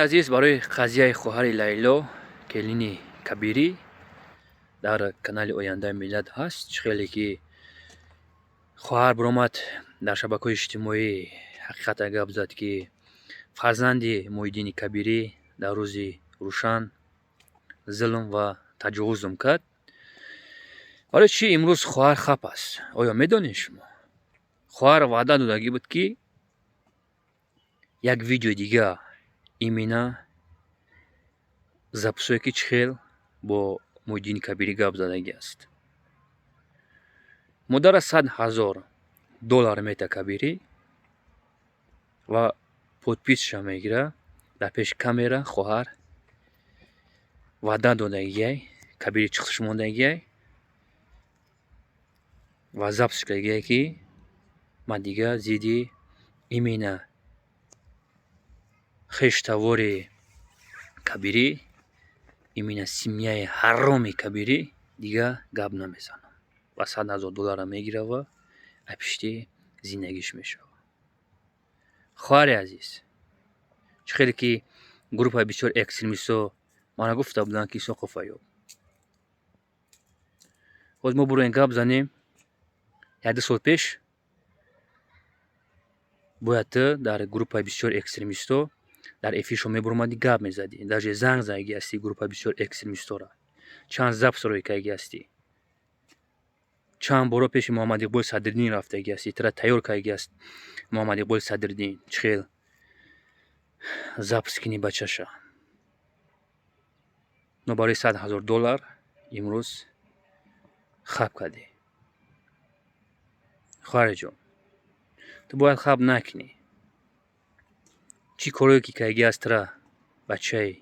Азиз, барои қазияи хоҳари Лайло, келини Кабирӣ, дар канали «Ояндаи миллат» ҳаст. Чӣ хеле ки хоҳар биромад, дар шабакаҳои иҷтимоӣ ҳақиқата гап зад, ки фарзанди Муҳиддини Кабирӣ дар рӯзи рӯшан зулм ва таҷовузм кард. Барои чӣ имрӯз хоҳар хап аст, оё медонед шумо? Хоҳар ваъда додагӣ буд, ки як видеои дига, именно записое, ки чӣ хел бо Муҳиддини Кабирӣ гап задагӣ аст. Модара 100 000 доллар мета Кабирӣ ва подписша мегира. Дар пеши камера хоҳар ваъда додагиай, Кабирӣ чиқсиш мондагиай ва запись кардагиай, ки ман дига зидди именно хештавори Кабирӣ, именно семьяи ҳароми Кабирӣ дига гап намезанам. Ва 100 000 долларро мегира ва апишти зиндагиш мешавад. Хоҳари азиз, чӣ хеле ки группаи бисёр экстремистҳо мана гуфта буданд, ки Исоқов Аюб, боз мо буроем, гап занем. Як-ду сол пеш бояд ту дар группаи бисёр экстремистҳо дар эфиршон мебуромадӣ, гап мезадӣ, даже занг задагӣ ҳастӣ группаи бисёр экстремистҳоро, чанд запись рӯй кардагӣ ҳастӣ, чанд боро пеши Муҳаммад Иқболи Садриддин рафтагӣ ҳастӣ, тура тайёр кардагӣ аст Муҳаммад Иқболи Садриддин, чӣ хел запись кунӣ бачаша. Но барои 100 000 доллар имрӯз хаб кардӣ. Хоҳариҷон, ту бояд хаб накунӣ. Чӣ корое ки кардагӣ аст тура бачаи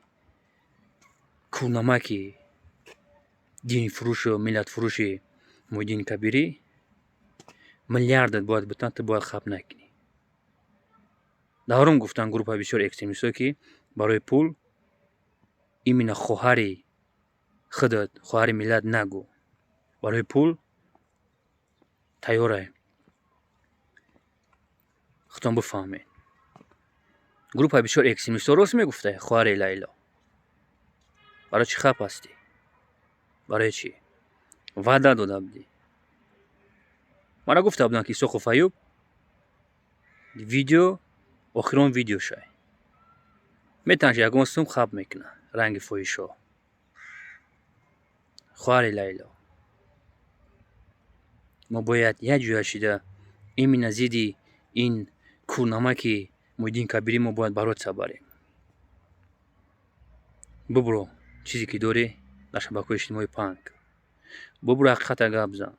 кӯрнамаки динфурӯшу миллатфурӯши Муҳиддини Кабирӣ, миллиардат бояд бутан, ту бояд хаб накунӣ. Даврум гуфтанд группаи бисёр экстремистҳо, ки барои пул именно хоҳари худат, хоҳари миллат нагӯ. Барои пул тайёрай, худтон бифаҳмед. Группаи бисёр экстремистҳо рост мегуфтай. Хоҳари Лайло, барои чӣ хап ҳастӣ? Барои чӣ? Ваъда дода будӣ. Мана гуфта буданд, ки Исоқов Аюб видео охирон видеошай метавонаш, ягон сум хаб мекунад ранги фоҳишҳо. Хоҳари Лайло, мо бояд як ҷоя шида именно зидди ин кӯрнамаки Муҳиддини Кабирӣ мо бояд бороться барем. Бубуро, чизе ки дорӣ, дар шабакаҳои иҷтимоӣ паҳн кун. Бубуро, ҳақиқата гап зан.